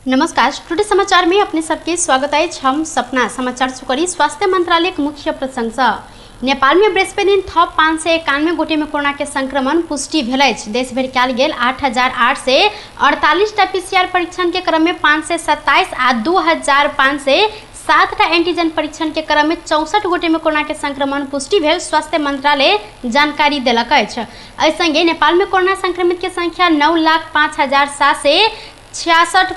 नमस्कार, टुडे समाचार में अपने सबके स्वागत अछि। हम सपना समाचार सुकरी स्वास्थ्य मंत्रालय के मुख्य प्रसंग। नेपाल में बृहस्पति दिन थप 591 गोटे में कोरोना के संक्रमण पुष्टि भेल अछि। देश भरि कयल गेल 8,848 टा पीसीआर परीक्षण के क्रम में 527 आ 2,507 टा एंटीजन परीक्षण के क्रम में 64 गोटे में कोरोना के संक्रमण पुष्टि भेल स्वास्थ्य मंत्रालय जानकारी देलक अछि। एहि संगे नेपाल में कोरोना संक्रमित के संख्या 9,05,766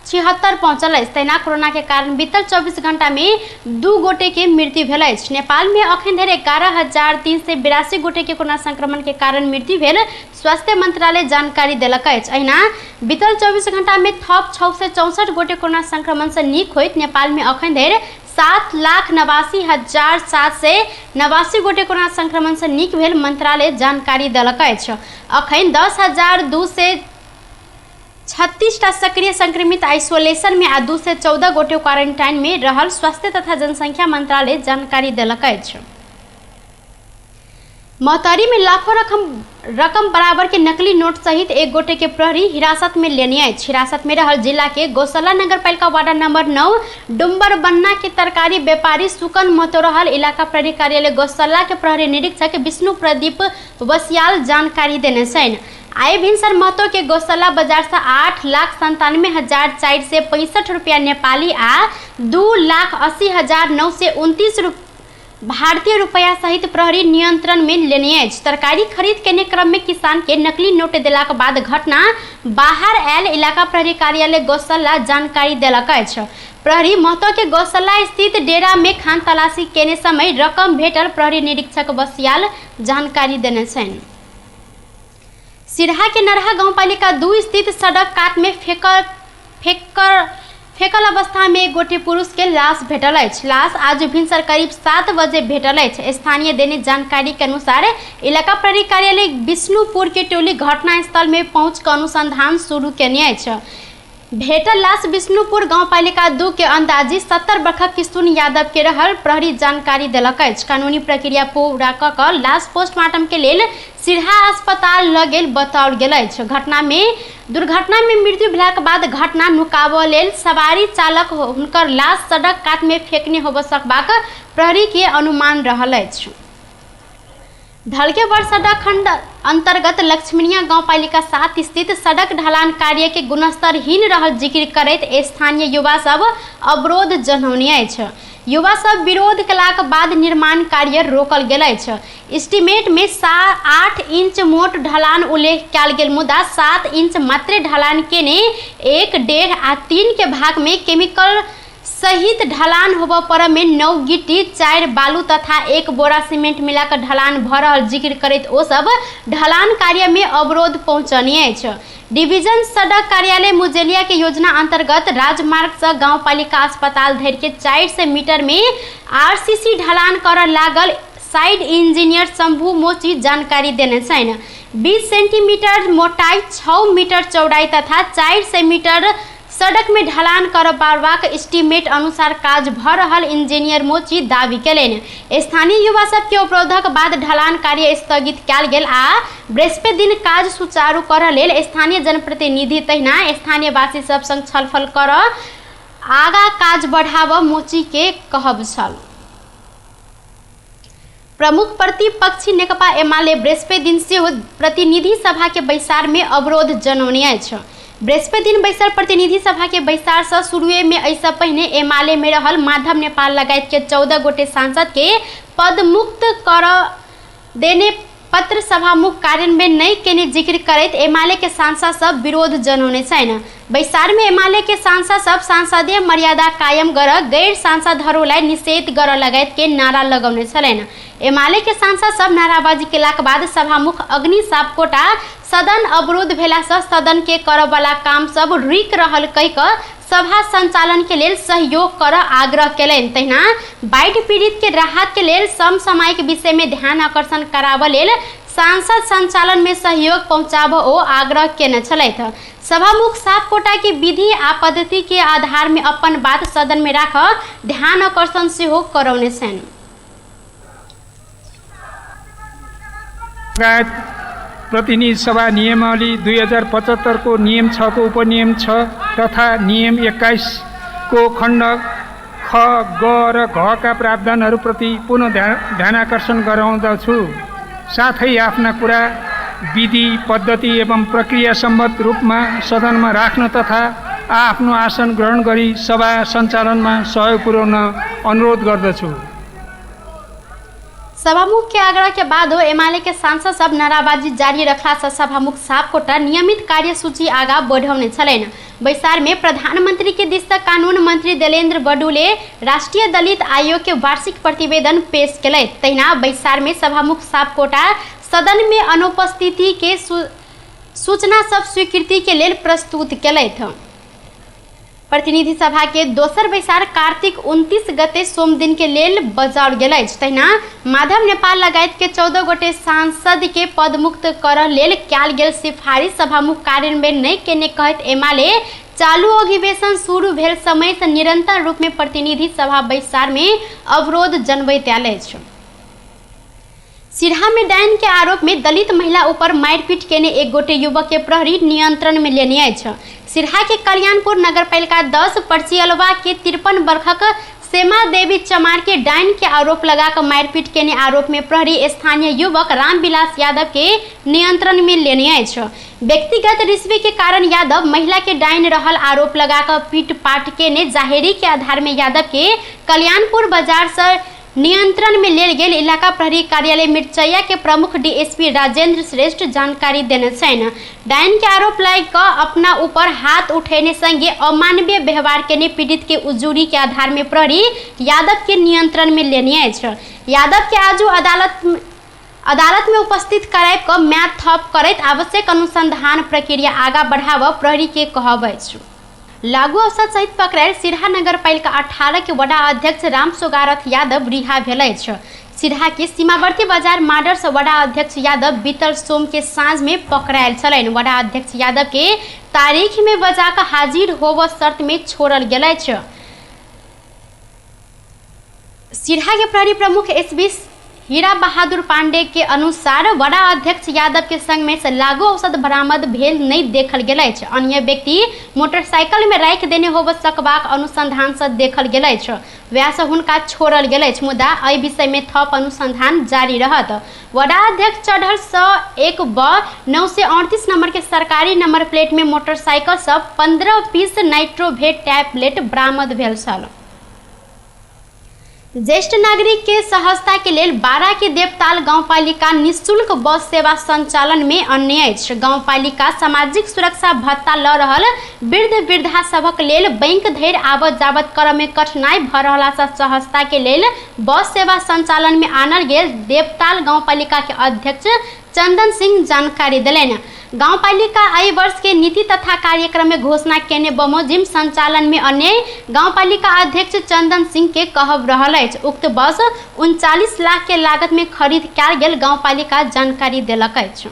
76 पहुँचल अछि। तहिना कोरोना के कारण बीतल 24 घंटा में 2 गोटे के मृत्यु भेल अछि। नेपाल में अखन धरि 11,382 गोटे के कोरोना संक्रमण के कारण मृत्यु भेल स्वास्थ्य मंत्रालय जानकारी देलक अछि। अहिना बीतल 24 घंटा में थप 664 गोटे कोरोना संक्रमण से नीक होइत नेपाल में अखन धरि 7,89,789 गोटे कोरोना संक्रमण से नीक भेल मंत्रालय जानकारी देलक अछि। अखन 10,236 टा सक्रिय संक्रमित आइसोलेशन में आ 214 गोटे क्वारंटाइन में रहल स्वास्थ्य तथा जनसंख्या मंत्रालय जानकारी देलक अछि। महोत्तरी में लाखों रकम बराबर के नकली नोट सहित एक गोटे के प्रहरी हिरासत में लेने अछि। हिरासत में रहल जिला के गौशाला नगरपालिका वार्ड नंबर 9 डुम्बर बन्ना के तरकारी व्यापारी सुकन महतो रहल इलाका प्रहरी कार्यालय गौशाला के प्रहरी निरीक्षक विष्णु प्रदीप वसियाल जानकारी देने छनि। आइ भिनसर महतो के गौशाला बाजार से 8,97,465 रुपया नेपाली आ 2,80,929 भारतीय रुपया सहित प्रहरी नियंत्रण में लेने अछि। तरकारी खरीद केने क्रम में किसान के नकली नोट देलाक बाद घटना बाहर आयल इलाका प्रहरी कार्यालय गौशाला जानकारी देलक अछि। प्रहरी महतो के गौशाला स्थित डेरा में खान तलाशी केने समय रकम भेटल प्रहरी निरीक्षक बसियाल जानकारी देने छनि। सिरहा के नरहा गाउँपालिका 2 स्थित सड़क कात में फेकल अवस्था में एक गोटे पुरुष के लाश भेटल अछि। लाश आज भिनसर करीब 7 बजे भेटल अछि। स्थानीय देने जानकारी के अनुसार इलाका प्रहरी कार्यालय विष्णुपुर के टोली घटनास्थल में पहुँच के अनुसंधान शुरू केने अछि। भेटल लाश विष्णुपुर गाउँपालिका 2 के अंदाजी 70 वर्षक किशुन यादव के रहल प्रहरी जानकारी देलक अछि। कानूनी प्रक्रिया पूरा क क लाश पोस्टमार्टम के लेल सिरहा अस्पताल ल गेल बताओल गेल अछि। दुर्घटना में मृत्यु भेलाक बाद घटना नुकाबऽ लेल सवारी चालक हुनकर लाश सड़क कात में फेंकने होबऽ सकबाक प्रहरी के अनुमान रहल अछि। ढलकेबर सड़क खंड अंतर्गत लक्ष्मीनिया गाउँपालिका 7 स्थित सड़क ढलान कार्य के गुणस्तरहीन रहल जिक्र करैत स्थानीय युवा सब अवरोध जनौने अछि। युवा सब विरोध कलाक बाद निर्माण कार्य रोकल गेल अछि। एस्टीमेट में 8 इंच मोट ढलान उल्लेख कयल गेल मुदा 7 इंच मात्रे ढलान केने 1, 1.5 आ 3 के भाग में केमिकल सहित ढलान होबऽ पर में 9 गिट्टी 4 बालू तथा 1 बोरा सीमेंट मिलाकर ढलान भऽ रहल जिक्र करैत ओ सब ढलान कार्य में अवरोध पहुँचने अछि। डिवीजन सड़क कार्यालय मुजेलिया के योजना अंतर्गत राजमार्ग से गाउँपालिका अस्पताल धरि के 400 मीटर में आरसीसी ढलान करऽ लागल साइड इंजीनियर शंभू मोची जानकारी देने छनि। 20 सेंटीमीटर मोटाई 6 मीटर चौड़ाई तथा 400 मीटर सड़क में ढलान करबाक एस्टीमेट अनुसार काज भऽ रहल इंजीनियर मोची दावी केलनि। स्थानीय युवा सबके अवरोधक बाद ढलान कार्य स्थगित कयल गेल आ बृहस्पति दिन काज सुचारू करऽ लेल स्थानीय जनप्रतिनिधि तहिना स्थानीयवासी सब संग छलफल करऽ आगा काज बढ़ाबऽ मोची के कहब छल। प्रमुख प्रतिपक्षी नेकपा एमाले बृहस्पति दिन सेहो प्रतिनिधि सभा के बैसार में अवरोध जनौने अछि। बृहस्पति दिन बैसल प्रतिनिधि सभा के बैसार से शुरुए में एहिसँ पहिने एमाले में रहल माधव नेपाल लगायत के 14 गोटे सांसद के पदमुक्त कर देने पत्र सभामुख कार्यान्वयन नहि केने जिक्र करैत एमाले के सांसद सब विरोध जनौने छनि। बैसार में एमाले के सांसद सब सांसदीय मर्यादा कायम कर गैर सांसदहरूलाई निषेध कर लगायत के नारा लगौने छलनि। एमाले के सांसद सब नाराबाजी केलाक बाद सभामुख अग्नि सापकोटा सदन अवरुद्ध भेला से सदन के करऽवला काम सब रुकि रहल कहि कऽ सभा संचालन के लेल सहयोग कर आग्रह केलनि। तहिना बाढ़ि पीड़ित के राहत के लेल समसामयिक विषय में ध्यान आकर्षण कराबऽ लेल सांसद संचालन में सहयोग पहुंचाबऽ ओ आग्रह केने छलथि। सभामुख सापकोटा के विधि आ पद्धति के आधार में अपन बात सदन में राख ध्यान आकर्षण सेहो करौने छनि। प्रतिनिधि सभा नियमावली 2075 को नियम 6 को उपनियम 6 तथा नियम 21 को खण्ड ख, ग र घ का प्रावधानहरूप्रति पुनः ध्यानाकर्षण गराउँदछु। साथै आफ्ना कुरा विधि, पद्धति एवं प्रक्रिया सम्मत रूपमा सदनमा राख्न तथा आफ्नो आसन ग्रहण गरी सभा सञ्चालनमा सहयोग पुर्याउन अनुरोध गर्दछु। सभामुख के आग्रह के बाद एमाले के सांसद सब नाराबाजी जारी रखला से सभामुख सापकोटा नियमित कार्यसूची आगा बढ़ौने छलनि। बैसार में प्रधानमंत्री के दिस से कानून मंत्री देलेन्द्र बडुले राष्ट्रीय दलित आयोग के वार्षिक प्रतिवेदन पेश केलथि। तहिना बैसार में सभामुख सापकोटा सदन में अनुपस्थिति के सूचना सब स्वीकृति के लेल प्रस्तुत केलथि। प्रतिनिधि सभा के दोसर बैसार कार्तिक 29 गते सोम दिन के लेल बजाओल गेल अछि। तहिना माधव नेपाल लगायत के 14 गोटे सांसद के पदमुक्त करऽ लेल कयल गेल सिफारिश सभामुख कार्यान्वयन नहि केने कहैत एमाले चालू अधिवेशन शुरू भेल समय से निरंतर रूप में प्रतिनिधि सभा बैसार में अवरोध जनबैत आयल अछि। सिरहा में डाइन के आरोप में दलित महिला ऊपर मारपीट केने एक गोटे युवक के प्रहरी नियंत्रण में लेने अछि। सिरहा के कल्याणपुर नगरपालिका 10 पर्चियलवा के 53 वर्षक सेमा देवी चमार के डाइन के आरोप लगाकर मारपीट केने आरोप में प्रहरी स्थानीय युवक रामविलास यादव के नियंत्रण में लेने अछि। व्यक्तिगत रिश्वे के कारण यादव महिला के डाइन रहल आरोप लगाकर पीट पाट केने जाहेरी के आधार में यादव के कल्याणपुर बाजार से नियंत्रण में लेल गेल इलाका प्रहरी कार्यालय मिर्चैया के प्रमुख डीएसपी राजेंद्र श्रेष्ठ जानकारी देने छनि। डाइन के आरोप लागि कऽ अपना ऊपर हाथ उठेने संगे अमानवीय व्यवहार केने पीड़ित के उजूरी के आधार में प्रहरी यादव के नियंत्रण में लेने अछि। यादव के आजू अदालत में उपस्थित कराबि कऽ म्याद थप करैत आवश्यक अनुसंधान प्रक्रिया आगा बढ़ाबऽ प्रहरी के कहब अछि। लागू औषध सहित पकड़ायल सिरहा नगरपालिका 18 के वडा अध्यक्ष राम सोगारथ यादव रिहा भेल अछि। सिरहा के सीमावर्ती बाजार माडर से वडा अध्यक्ष यादव बीतल सोम के साँझ में पकड़ायल छलनि। वडा अध्यक्ष यादव के तारीख में बजा कऽ हाजिर होबऽ शर्त में छोड़ल गेल अछि। सिरहा के प्रहरी प्रमुख एसबी हीरा बहादुर पांडे के अनुसार वडा अध्यक्ष यादव के संग में से लागू औषध बरामद भेल नहीं देखल गेल अछि। अन्य व्यक्ति मोटरसाइकिल में राखि देने होब सकबाक अनुसंधान से देखल गेल अछि। वएह से हुनका छोड़ल गेल अछि, मुदा एहि विषय में थप अनुसंधान जारी रहत। वडा अध्यक्ष चढ़ल 101 ब 938 नंबर के सरकारी नंबर प्लेट में मोटरसाइकिल से 15 पीस नाइट्रोवेट टैबलेट बरामद भेल छल। ज्येष्ठ नागरिक के सहजता के लेल 12 के देवताल गाउँपालिका निःशुल्क बस सेवा संचालन में अन्य अछि। गाउँपालिका सामाजिक सुरक्षा भत्ता ल रहल वृद्ध वृद्धा सभक लेल बैंक धरि आवत जावत करऽ में कठिनाई भऽ रहला से सहजता के लेल बस सेवा संचालन में आनल गेल देवताल गाउँपालिका के अध्यक्ष चंदन सिंह जानकारी देलनि। गाउँपालिका एहि वर्ष के नीति तथा कार्यक्रम में घोषणा केने बमोजिम संचालन में अन्य गाउँपालिका अध्यक्ष चंदन सिंह के कहब रहल अछि। उक्त बस 39 लाख के लागत में खरीद कयल गेल गाउँपालिका जानकारी देलक अछि।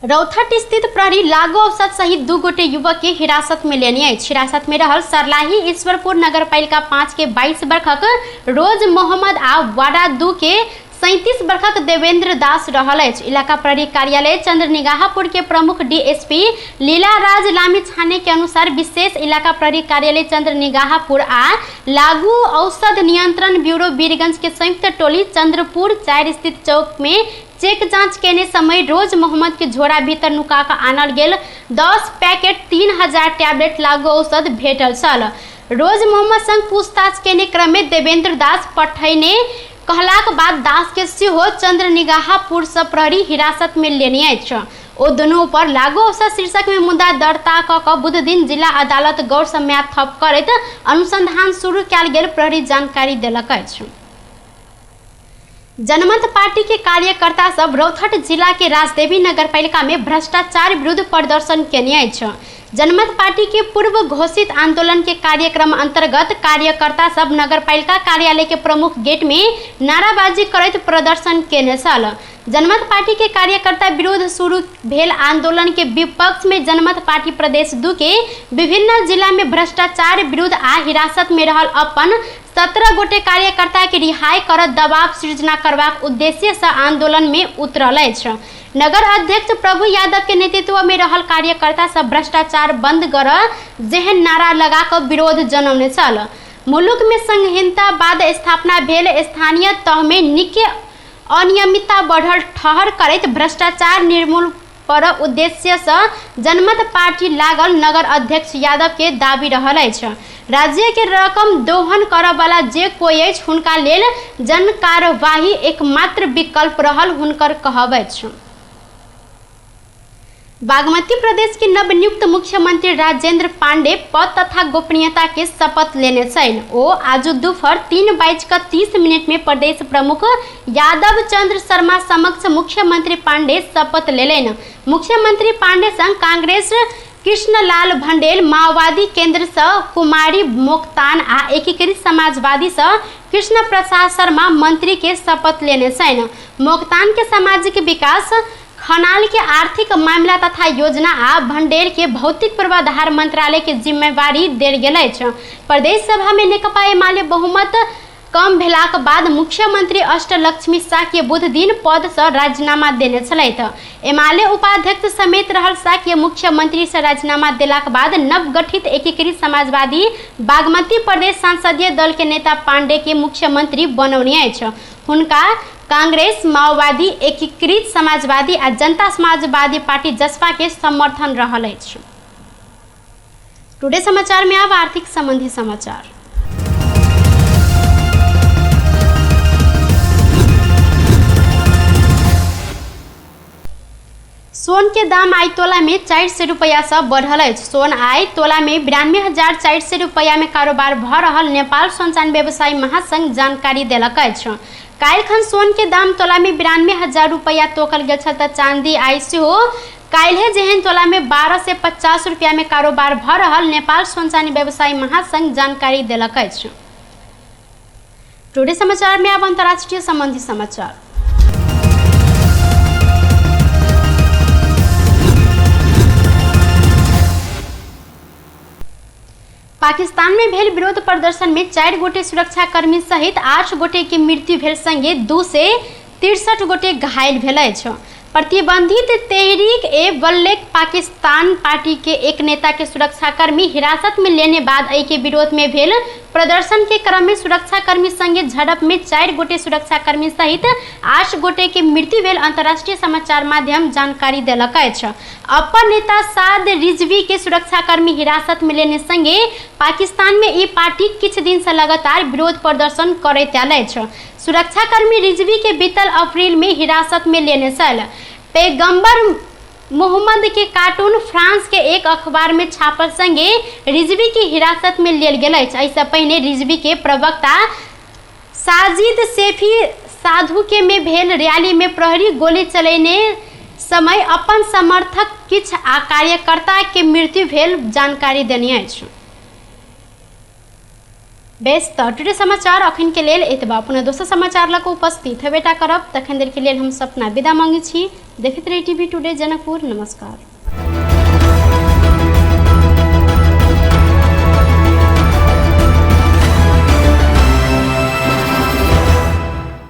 रौथट स्थित प्रहरी लागू औषध सहित 2 गोटे युवक के हिरासत में लेने अछि। हिरासत में रहल सरलाही ईश्वरपुर नगरपालिका 5 के 22 वर्षक रोज मोहम्मद आ वाडा 2 के 37 वर्षक देवेंद्र दास रहल अछि। इलाका प्रहरी कार्यालय चंद्रनिगाहपुर के प्रमुख डीएसपी लीलाराज लामिछाने के अनुसार विशेष इलाका प्रहरी कार्यालय चंद्रनिगाहपुर आ लागू औषध नियंत्रण ब्यूरो वीरगंज के संयुक्त टोली चंद्रपुर 4 स्थित चौक में चेक जांच केने समय रोज मोहम्मद के झोरा भीतर नुका कऽ आनल गेल 10 पैकेट 3000 टैबलेट लागू औषध भेटल छल। रोज मोहम्मद संग पूछताछ केने क्रम में देवेंद्र दास पठैने कहलाक बाद दास के सेहो चंद्रनिगाहपुर से प्रहरी हिरासत में लेने अछि। ओ दुनू पर लागू औषध शीर्षक में मुद्दा दर्ता कऽ कऽ बुध दिन जिला अदालत गौर सम्याद थप करैत अनुसंधान शुरू कयल गेल प्रहरी जानकारी देलक अछि। जनमत पार्टी के कार्यकर्ता सब रौथट जिला के राजदेवी नगरपालिका में भ्रष्टाचार विरुद्ध प्रदर्शन केने अछि। जनमत पार्टी के पूर्व घोषित आंदोलन के कार्यक्रम अंतर्गत कार्यकर्ता सब नगरपालिका कार्यालय के प्रमुख गेट में नाराबाजी करैत प्रदर्शन केने छल। जनमत पार्टी के कार्यकर्ता विरोध शुरू भेल आंदोलन के विपक्ष में जनमत पार्टी प्रदेश 2 के विभिन्न जिला में भ्रष्टाचार विरुद्ध आ हिरासत में रहल अपन 17 गोटे कार्यकर्ता के रिहाई कर दबाव सृजना करबाक उद्देश्य से आंदोलन में उतरल अछि। नगर अध्यक्ष प्रभु यादव के नेतृत्व में रहल कार्यकर्ता सब भ्रष्टाचार बंद कर जेहन नारा लगा कर विरोध जनौने छल। मुलुक में संघीयता बाद स्थापना भेल स्थानीय तह में निके अनियमितता बढ़ल ठहर करैत भ्रष्टाचार निर्मूल पर उद्देश्य से जनमत पार्टी लागल नगर अध्यक्ष यादव के दावी रहल अछि। राज्य के रकम दोहन करऽ वाला जे कोई अछि हुनका लेल जन कार्यवाही एकमात्र विकल्प रहल हुनकर कहब अछि। बागमती प्रदेश के नवनियुक्त मुख्यमंत्री राजेंद्र पांडे पद तथा गोपनीयता के शपथ लेने छनि। ओ आज दोपहर 3:30 में प्रदेश प्रमुख यादव चंद्र शर्मा समक्ष मुख्यमंत्री पांडे शपथ लेलनि। मुख्यमंत्री पांडे संग कांग्रेस कृष्णलाल भंडेल, माओवादी केंद्र से कुमारी मोक्तान आ एकीकृत समाजवादी से कृष्ण प्रसाद शर्मा मंत्री के शपथ लेने छनि। मोक्तान के सामाजिक विकास, खनाल के आर्थिक मामला तथा योजना आ भंडेर के भौतिक पूर्वाधार मंत्रालय के जिम्मेवारी देल गेल अछि। प्रदेश सभा में नेकपा एमाले बहुमत कम भेलाक बाद मुख्यमंत्री अष्टलक्ष्मी शाक्य बुध दिन पद से राजीनामा देने छलथि। एमाले उपाध्यक्ष समेत रहल शाक्य मुख्यमंत्री से राजीनामा देलाक बाद नवगठित एकीकृत समाजवादी बागमती प्रदेश संसदीय दल के नेता पांडे के मुख्यमंत्री बनौने अछि। हुनका कांग्रेस, माओवादी, एकीकृत समाजवादी आ जनता समाजवादी पार्टी जसपा के समर्थन रहल अछि। टुडे समाचार में अब आर्थिक संबंधी समाचार। सोन के दाम आई तोला में 400 रुपया से बढ़ल अछि। सोन आई तोला में 92,400 रुपया में कारोबार भ रहल नेपाल सोनचान व्यवसायी महासंघ जानकारी देलक अछि। काल्हिखन सोन के दाम तोला में 92,000 रुपया तोकल गेल छल त चांदी आई सेहो काल्हे जेहन तोला में 1250 रुपया में कारोबार भ रहल नेपाल सोनचानी व्यवसायी महासंघ जानकारी देलक अछि। टुडे समाचार में अब अंतर्राष्ट्रीय संबंधी समाचार। पाकिस्तान में भेल विरोध प्रदर्शन में 4 गोटे सुरक्षाकर्मी सहित 8 गोटे के मृत्यु भेल संगे 263 गोटे घायल भेल अछि। प्रतिबंधित तहरीक ए बल्लेक पाकिस्तान पार्टी के एक नेता के सुरक्षाकर्मी हिरासत में लेने बाद एहि के विरोध में भेल प्रदर्शन के क्रम में सुरक्षाकर्मी संगे झड़प में 4 गोटे सुरक्षाकर्मी सहित 8 गोटे के मृत्यु भेल अंतर्राष्ट्रीय समाचार माध्यम जानकारी देलक अछि। अपन नेता साद रिजवी के सुरक्षाकर्मी हिरासत में लेने संगे पाकिस्तान में ई पार्टी किछु दिन से लगातार विरोध प्रदर्शन करैत आयल अछि। सुरक्षाकर्मी रिजवी के बीतल अप्रैल में हिरासत में लेने छल। पैगंबर मोहम्मद के कार्टून फ्रांस के एक अखबार में छापल संगे रिजवी के हिरासत में लेल गेल अछि। एहिसँ पहिने रिजवी के प्रवक्ता साजिद सेफी साधु के में भेल रैली में प्रहरी गोली चलेने समय अपन समर्थक किछु आ कार्यकर्ता के मृत्यु भेल जानकारी देने अछि। बेस त टुडे समाचार अखन के लेल एतबा। पुनः दोसर समाचार लऽ कऽ उपस्थित हेबेटा करब। तखन देर के लेल हम सपना विदा मांगै छी। देखैत रही टीवी टुडे जनकपुर। नमस्कार।